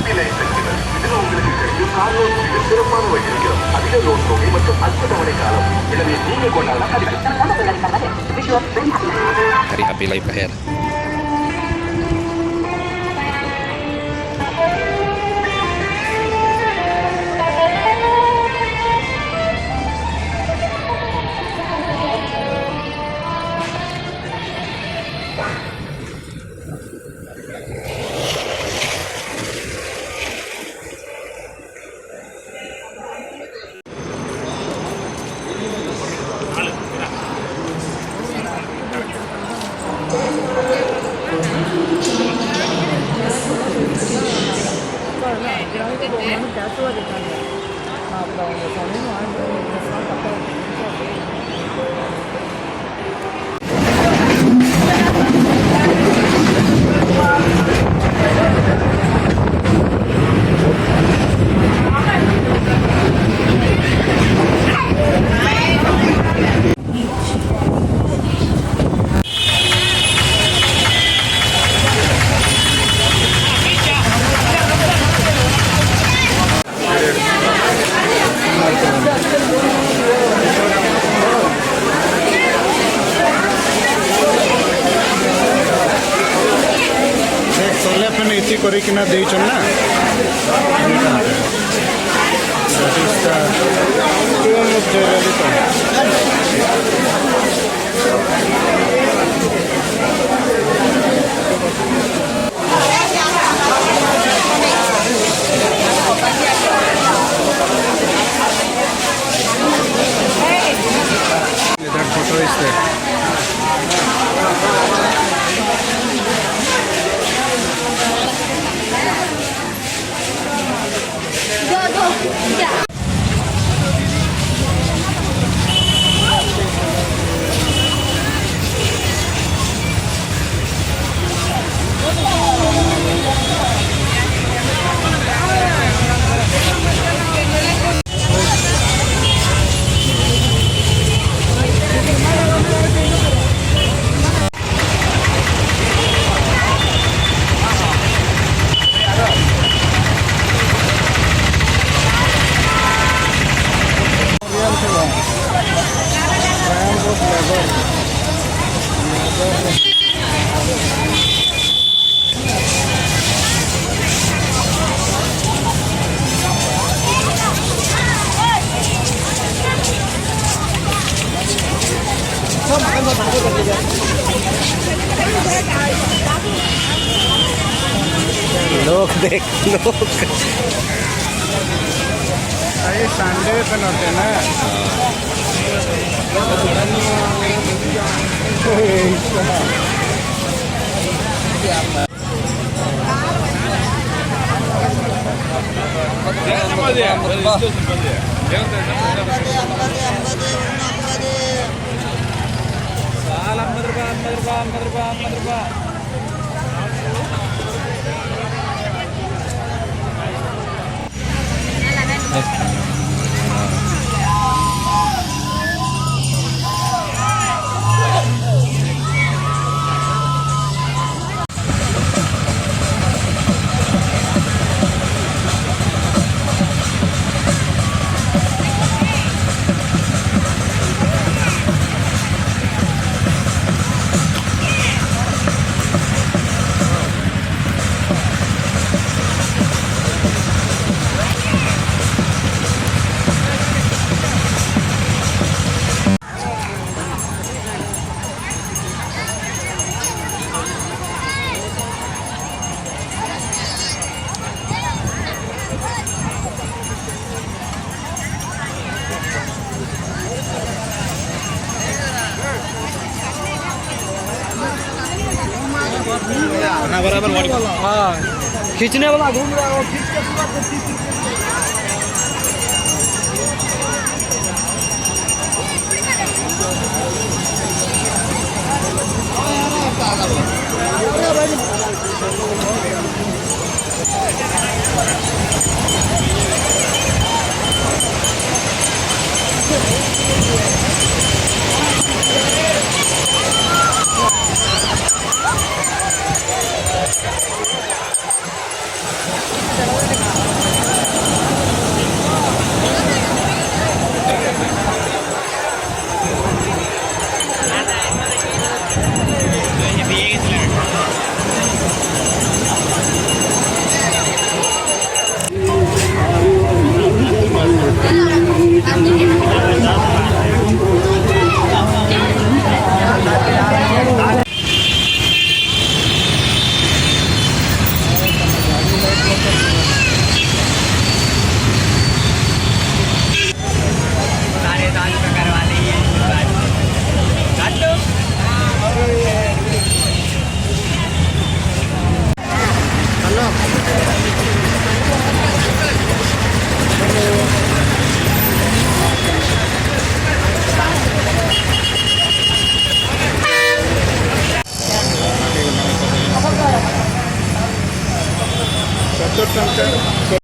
Happy life festival. இதுல உங்களுக்கு கிடைக்கும் கார் லோன் மிக சிறப்பான வட்டிவிகிதம், அதிக லோன் தொகை மற்றும் அதிக தவணை காலம். எனவே நீங்கள் கொண்டாடலாம். Very happy life ahead. ইতি করিকিনা ଦେଇଛନ୍ না। That is the tomb of Jayalalitha. That photo is there. Go, go. Yeah. Real ଥିଲା। Triumph of Labour. लोग देख लोग। अरे संडे पे नते ना। हाँ, खींचने वाला घूम रहा है, खींच के पूरा।